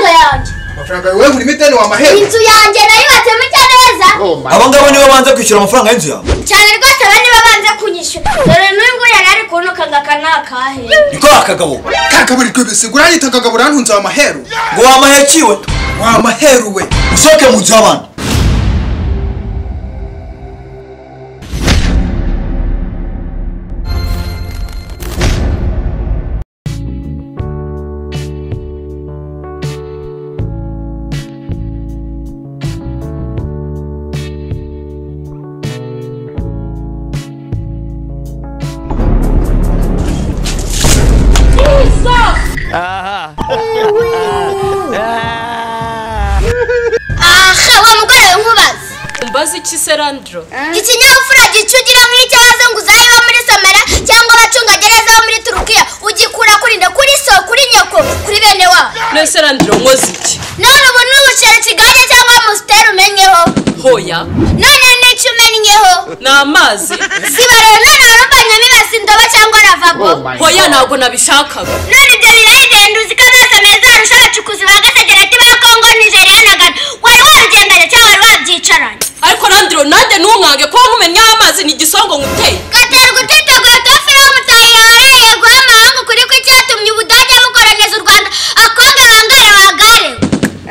Amafaranga yanjye. Amafaranga yawe uri mitene wa mahero. Inzu yanjye nayubatse mu cyaneza. Abo ngabo nibo banze kwishyura amafaranga y'inzu yawe. Cyane rwose abandi babanze kunyishyura. Dore n'uyu yari ari kunuka ngakanakahe. Niko akagabo. Kakaburi kwibese guranyita kagabo urantunze wa mahero. Ngo wa mahekiwe. Wa mahero we. Usoke mu nzu y'abandi. Mbaza iki se Landro? Ikinyabupfura gicugira nk'icyazo ngo uzayiba muri Somera cyangwa abacungagereza bo muri Turukiya ugikura kurinda kuri so kuri nyoko kuri bene wa. Nese Landro nkoze iki? None ubu n'ubucere kiganje cyangwa musiteri umenyeho. Hoya. None n'icyo umenyeho? Ni amazi. Siba rero none warumvanye mibasi indobo cyangwa lavabo. Hoya ntabwo nabishakaga. None ibyo birayigenda uzi ko amazi meza arusha abacukuzi ba Gasegereti ba Kongo, Nigeria na Ghana. Wari warugendanye cyangwa wari wabyicaranye? Ariko Landro nande ntunkange kuba nkumenya amazi ni igisongo nguteye. Gaterwa utiteguye tofira w'umutayi wareye guha amahanga ukuri kw'icyatumye Ubudage bukoroneza u Rwanda akonga bangare bagare.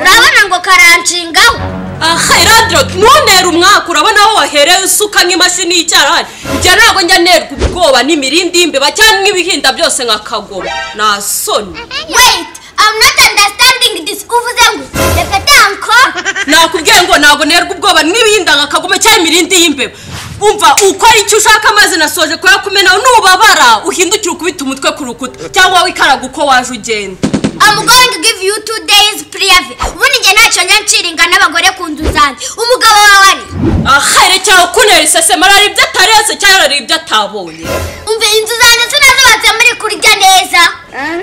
Urabona ngo karanshingaho. Aha Landro ntuntere umwaka urabona aho wahereye usuka nk'imashini y'icyarahani. Njye ntabwo njya nerwa ubwoba n'imirindi y'imbeba cyangwa nk'ibihinda byose nkakagoma. Nta soni. Wait, I'm not understanding this. Uvuze ngo répète encore. Nakubwiye ngo ntabwo nerwa ubwoba n'ibihinda nkakagoma cyangwa imirindi y'imbeba. Umva ukora icyo ushaka amazi nasoje kuyakumena nubabara uhindukire ukubita umutwe ku rukuta cyangwa wikaraga uko waje ugenda. I'm going to give you 2 days privé. Ubundi njye ntacyo njya nshiringa n'abagore ku nzu zanjye. Umugabo wawe ari. Aha rekera kunera iseseme arari ibyo ataretse cyangwa arari ibyo atabonye. Umva inzu zanjye sinazubatse muri kurya neza.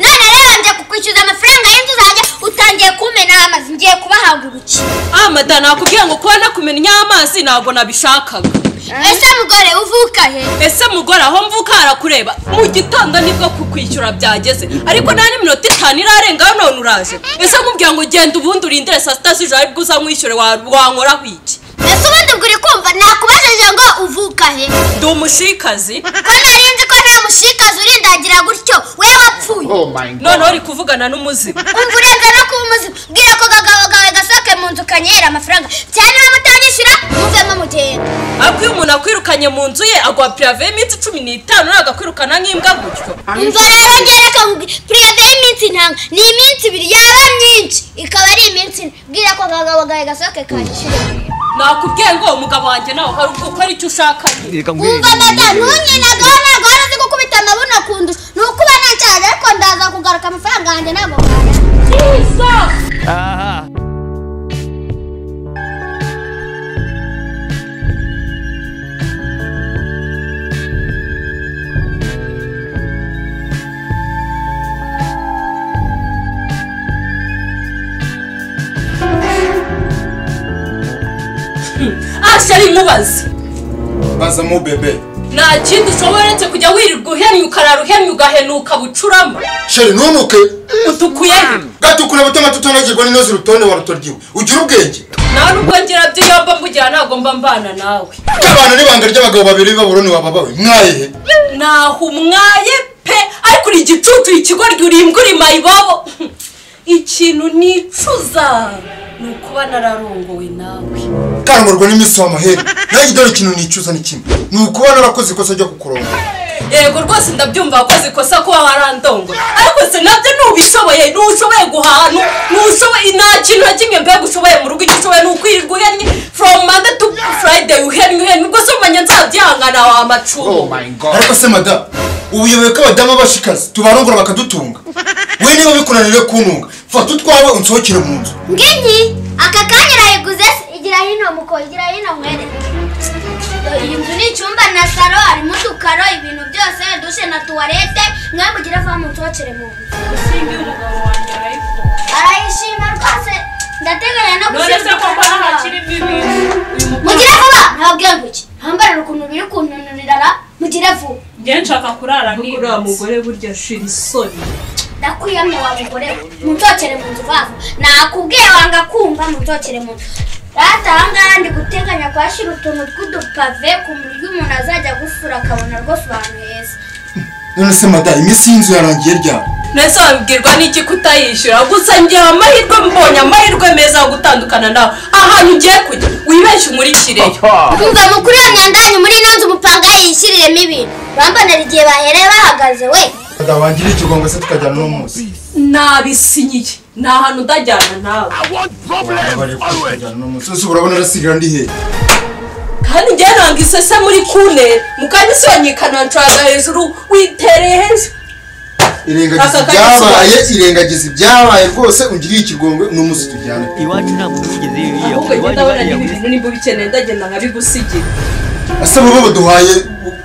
None rero nje kukwishyuza amafaranga y'inzu zanjye utangiye kumena amazi ngiye kubahagurukira. Ah madana nakubwiye ngo kuba nakumenya amazi ntabwo nabishakaga. Ese mugore uvuka he? Ese mugore aho mvuka harakureba. Mu gitondo nibwo kukwishyura byageze. Ariko nta n'iminota 5 irarenga none uraje. Ese nkubwiye ngo genda ubundi urindire saa 6 z'ijoro aribwo uzamwishyure wankoraho iki? Ese ubundi ubwo uri kumva nakubajije ngo uvuka he? Ndi umushikazi. Ko nari nzi ko nta mushikazi urindagira gutyo we wapfuye. None uri kuvugana n'umuzimu. Umva urenze no kuba umuzimu. Bwira ko kagabo kawe gasohoke mu nzu kanyera amafaranga. Cyane niba mutanyishyura muvemo mugenda. Ariko iyo umuntu akwirukanye mu nzu ye agwa privé y'iminsi 15 ntabwo akwirukana nk'imbwa gutyo. Umva rero ngereka privé y'iminsi ntanga ni iminsi 2 yaba myinshi ikaba ari iminsi 4. Bwira ko kagabo kawe gasohoke kanyishyure. Nakubwiye ngo umugabo wanjye nawe hari ubwo ukora icyo ushaka. Umva mada ntunyinagaho ntabwo wari uzi gukubita amabuno kundusha. Ni ukuba nacyaje ariko ndaza kugaruka amafaranga yanjye ntabwo mwaya. Ashari mubazi. Baza mu bebe. Nta kindi ushobora uretse kujya wirirwa uhennye ukarara uhennye ugahenuka bucurama. Sheri ntunuke. Utukuye he? Gatukura butama tutanagirwa n'inozi rutonde wa rutoryiwe. Ugira ubwenge. Nawe nubwo ngira byo yomba mbugira ntabwo mba mbana nawe. Kabana n'ibanga ry'abagabo babiri b'aburoni wababawe. Mwaye he? Naho umwaye pe ariko uri igicucu ikigoryi uri imbwa uri mayibobo. Ikintu nicuza ni ukuba nararongowe nawe. Karangurwa n'imisi wa mahera. Nayo dore ikintu nicuza ni kimwe. Ni ukuba narakoze ikosa ryo kukuronga. Yego rwose ndabyumva wakoze ikosa kuba warandongo. Ariko se nabyo nubishoboye, ntushoboye guhaha, ntushoboye nta kintu na kimwe mbega ushoboye mu rugo icyo ushoboye ni ukwirirwa uhennye from Monday to Friday uhennye uhennye ubwo se umenya nzabyihangana wa macumu. Ariko se mada ubuyoboye ko abadamu bashikazi tubarongora bakadutunga. We niba bikunanire kuntunga fata utwawe unsohokere mu nzu. Nginyi aka kanya urayiguze igira hino muko igira hino mwere. Iyi nzu ni icyumba na salo harimo udukaro ibintu byose dushe na tuwarete mwe mugira va mu nsohokere mu nzu. Simbi umugabo wanjye arayikunda. Arayishima rwose ndateganya no None se ko mbona hakirimo ibintu. Mugire vuba ntababwiye ngo iki hambarira ukuntu biri kuntunurira mugire vuba. Njye nshaka kurara Uriya mugore burya ashira isoni. Ndakwiyamye wa mugore we. Munzokere mu nzu vavu. Nakubwiye wanga kumva munzokere mu nzu. Rata ahangaha ndi guteganya kwashira utuntu tw'udupave ku buryo umuntu azajya gusura akabona rwose ahantu heza. None se madamu iminsi y'inzu yarangiye ryari? Nese wabibwirwa n'iki kutayishyura? Gusa ngira amahirwe, mbonye amahirwe meza yo gutandukana nawe. Ahantu ugiye kujya wibeshye umurikireyo. Umva mukuru iyo myanda yanyu muri ino nzu umupanga yishyiriremo ibintu. Urambonera igihe bahereye bahagaze we. Madamu wangira ikigongo se tukajyana uno munsi. Nabisinyiye. Nta hantu ndajyana nawe. Tukajyana uno munsi. Ese urabona arasigara ndi hehe? Kandi njye nanga isese muri kune. Mukanya isonyikana nshaka hejuru witereye hejuru. Irengagiza ibyabaye rwose ungiriye ikigongwe uno munsi tujyane. Iwacu nta muntu wigeze yiyahuye. Ahubwo njye ndabona n'ibintu nimba ubikeneye ndagenda nkabigusigira. Ese bo baduhaye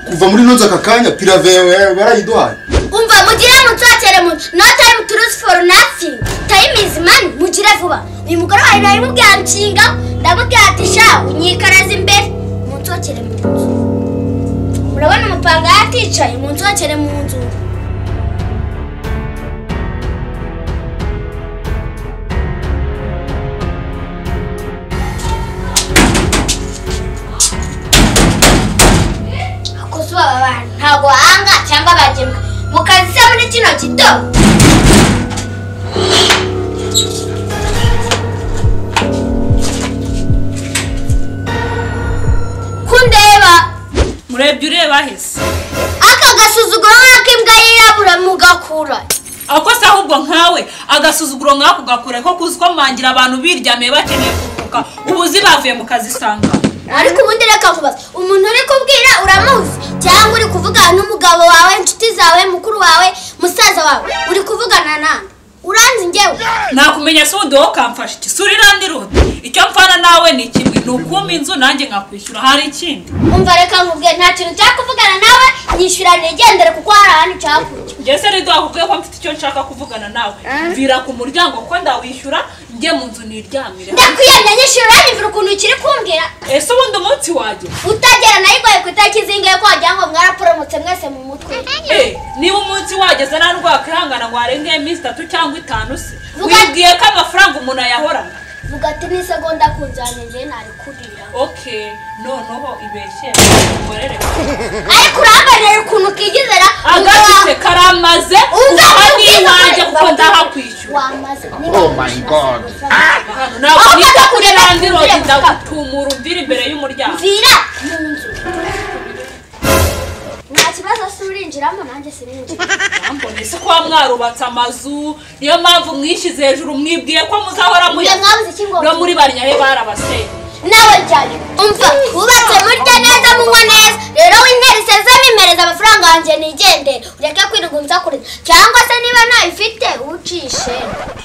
kuva muri nonze aka kanya pirave barayiduhaye. Umva mugire munzokere mu no time to lose for nothing. Time is money. Mugire vuba. Uyu mugore wawe nari mubwira nshinga ndamubwira ati sha unyikaraza imbere munzokere mu nzu. Murabona umupanga yaticaye munzokere mu nzu. Ntabwo wanga cyangwa bagemwa mukazi se muri kino gito. Kundeba murebye ureba hese aka gasuzuguro nk'ak'imbwa yirabura mugakura. Ako se ahubwo nkawe agasuzuguro nk'ako gakura ko kuzi ko mangira abantu biryamiye bakeneye kuruhuka ubuzi bavuye mu kazi sanga. Ariko ubundi reka nkubaze, umuntu uri kubwira uramuzi cyangwa uri kuvugana n'umugabo wawe, inshuti zawe, mukuru wawe, musaza wawe? Uri kuvugana nande? Uranzi njyewe? Nakumenya se ubundi wowe ukamfasha iki? Sura irandiruta. Icyo mfana nawe ni kimwe, ni ukumpa inzu nanjye nkakwishyura. Hari ikindi? Umva reka nkubwire, nta kintu nshaka kuvugana nawe, nyishyura nigendere kuko hari ahandi nshaka kujya. Njye se Rido wakubwiye ko mfite icyo nshaka kuvugana nawe. Mvira ku muryango ko ndawishyura njye mu nzu niryamire. Ndakwiyamye nyishyura uranyumvira ukuntu ukiri kumbwira. Ese ubundi umunsi wagera? Utagera nayigoye ku itariki zingahe ko wagira ngo mwaraporomotse mwese mu mutwe? Niba umunsi wageze nta rwakwihangana ngo harenge iminsi 3 cyangwa 5 se. Wibwiye ko amafaranga umuntu ayahorana? Vuga ati n'isegonda kunjyanye njye nari kurira. Okay, noneho ibeshye ukorere. Ariko urambarira ukuntu ukigizera agafite karamaze uhani iwanjye kuko ndahakwishyura. Wamaze. Oh my God. Ntabwo nita kuri landlord ndagutumura umvira imbere y'umuryango. Mvira mu nzu. Nta kibazo se urinjiramo nanjye sininjira. Mbone se kwa mwarubatse amazu niyo mpamvu mwishize hejuru mwibwiye ko muzahora muri no muri barnyahe barabaseye. Nawe njyayo. Umva wubatse murya neza munywa neza rero wintera isezemo imereza amafaranga yanjye nigendere ureke kwirirwa unsakuriza cyangwa se niba ntayifite ucishe.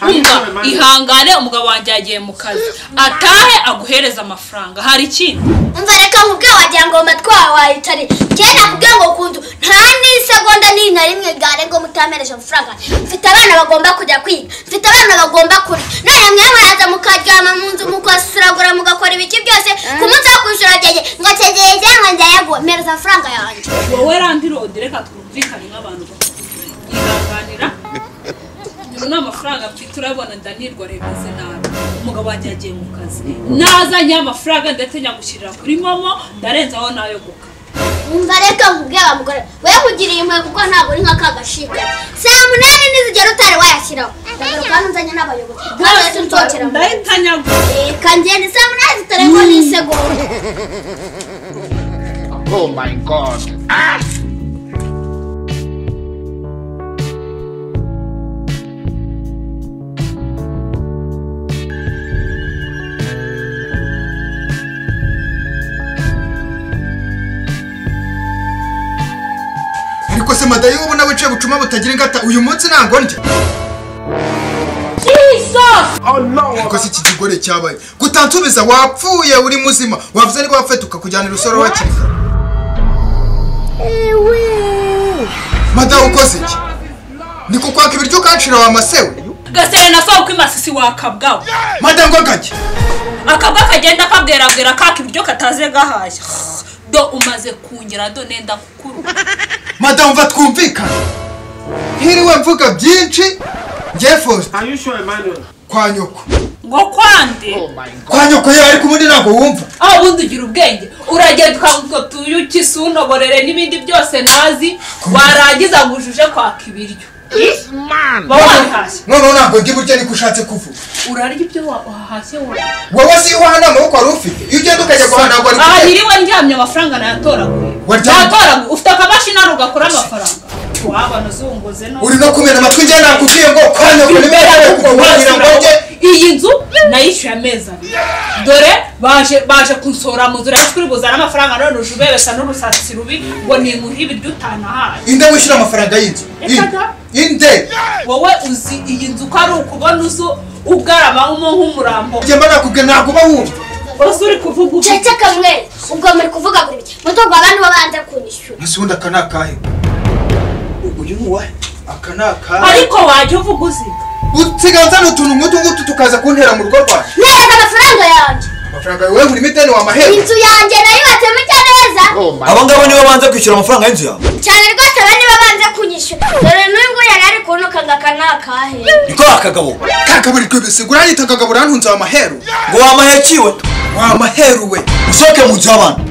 Umva ihangane umugabo wanjye yagiye mu kazi atahe aguhereza amafaranga. Hari ikindi? Umva reka nkubwiye wagira ngo matwi wawe wayicare. Njye nakubwiye ngo kundu nta n'isegonda ni na rimwe gare ngo mutamereje amafaranga. Mfite abana bagomba kujya kwiga, mfite abana bagomba kurya. None mwe muraza mukaryama mu nzu mukasuragura mugakora ibiki byose ku munsi wo kwishyura byege ngo cyegeje ngo ndayaguha mpereza amafaranga yanjye. Wowe landlord reka twumvikane nk'abantu ihanganira. Ni amafaranga mfite urabona ndanirwa remeze nabi. Umugabo wanjye yagiye mu kazi nazanye amafaranga ndetse nyagushyirira kuri momo ndarenzaho nayo guka. Umva reka nkubwire wa mugore we nkugiriye impuhwe kuko ntabwo uri nka kagashika. Saa 8 nizigera utari wayashyiraho ndagaruka hano nzanye n'abayobozi rwose nzokera ndahita nyagura. Reka ngende saa 8 zitarenga n'isegonda. Oh my God. Ariko se madayi ubona wicaye bucuma butagira ingata uyu munsi ntango ndya. Jesus! Oh no. Ariko se iki kigore cyabaye kutansubiza wapfuye uri muzima wavuze niba wapfuye tukakujyana urusoro hakiri kare. Ewe. Madayi ukoze iki? Ni kukwaka ibiryo ukanshira wa masewe? Gasere na sawa kwimasisi wakabwawe. Madayi ngo gake. Akabwa kagenda kabwerabwera kaka ibiryo kataze gahashya. Do umaze kungera do nenda kukuru. Madamu mva twumvikana. Ntiriwe mvuga byinshi njye Faustin. Are you sure, Emmanuel? Kwa nyoko. Ngo kwande? Oh my God. Kwa nyoko yewe ariko ubundi ntabwo wumva. Aho ubundi ugira ubwenge. Uragenda ukavuga tuyuki sunoborere n'ibindi byose nazi warangiza ngo ujuje kwaka ibiryo. This man. Wabihashye. None ntabwo ndi burya niko ushatse kuvuga. Urarya ibyo wahashye wowe. Wowe si iwaha nta maboko wari ufite. Iyo ugenda ukajya guhaha ntabwo wari Aha niriwe ndyamye amafaranga nayatoraguye. Nayatoraguye. Ufite akamashini hano gakora amafaranga. Wabona uzunguze no. Uri no kumena amatwi njye nakubwiye ngo kwa nyoko niba ngo njye. Iyi nzu nayishyuye amezi abiri. Dore baje kunsora mu nzu kuri buzana amafaranga none uje ubebesa n'urusatsi rubi ngo ninguhe ibiryo utanahaye. Inde wishyura amafaranga y'inzu? Inde? Wowe uzi iyi nzu ko ari ukubona uzu ugarama nk'umurambo. Njye mba nakubwiye ntabwo uba wumva. Ose uri kuvuga ubu. Ceceka mwe ubwo muri kuvuga buri biki. Mutungo abandi babanza kunyishyura. Ese ubundi aka ni akahe? Uyu ni uwahe? Aka ni akahe? Ariko wajya uvuga uziga. Usigaye utuntu nk'utu ngutu tukaza kuntera mu rugo rwanjye. Nereka amafaranga yanjye. Amafaranga yawe urimo ideni wa mahera. Inzu yanjye nayubatse mucya neza. Abo ngabo nibo banze kwishyura amafaranga y'inzu yawe. Cyane rwose abandi babanze kunyishyura. Dore n'uyu nguyu yari ari kuntuka ngo aka ni akahe. Niko akagabo. Kakaburi kwibese uranyita akagabo urantunze wa maheru. Ngo wa mahekiwe. Wa maheru we. Usohoke mu nzu y'abandi.